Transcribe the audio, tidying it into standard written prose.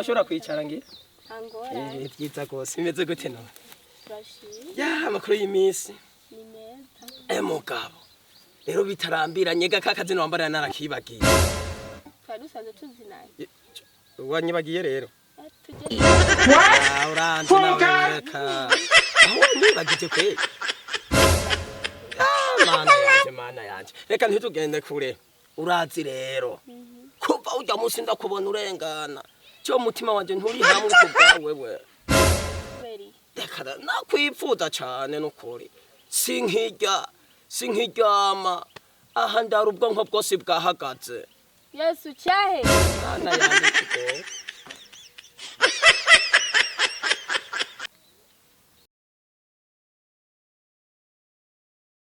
Twoshobora kwicara ngira? Nta ngorane. Eh, vyiza gose. Bimeze gute none? Turashimye. Ya, amakuru y'iminsi? Ni meza. Eh, mugabo rero bitarambiranye ga kakazina wambarira narakibagiye. Twari dusanzwe tuzinanye. Wanyibagiye rero? Eh, tujye. Ah, uranzi nawe, reka aho wanyibagije kweli. Ah, mana yanje, mana yanje, reka ntitugende kure. Urazi rero, kuva urya munsi ndakubona urengana, cyo mutima wanje nturi hamwe ku bwawe we. Kubera iki? Reka nakwipfuza cane nukuri, sinkirya, sinkiryama, aha ndara ubwonko bwose bwahagaze. Yesu, cyahe? Mana yanje, kigoye.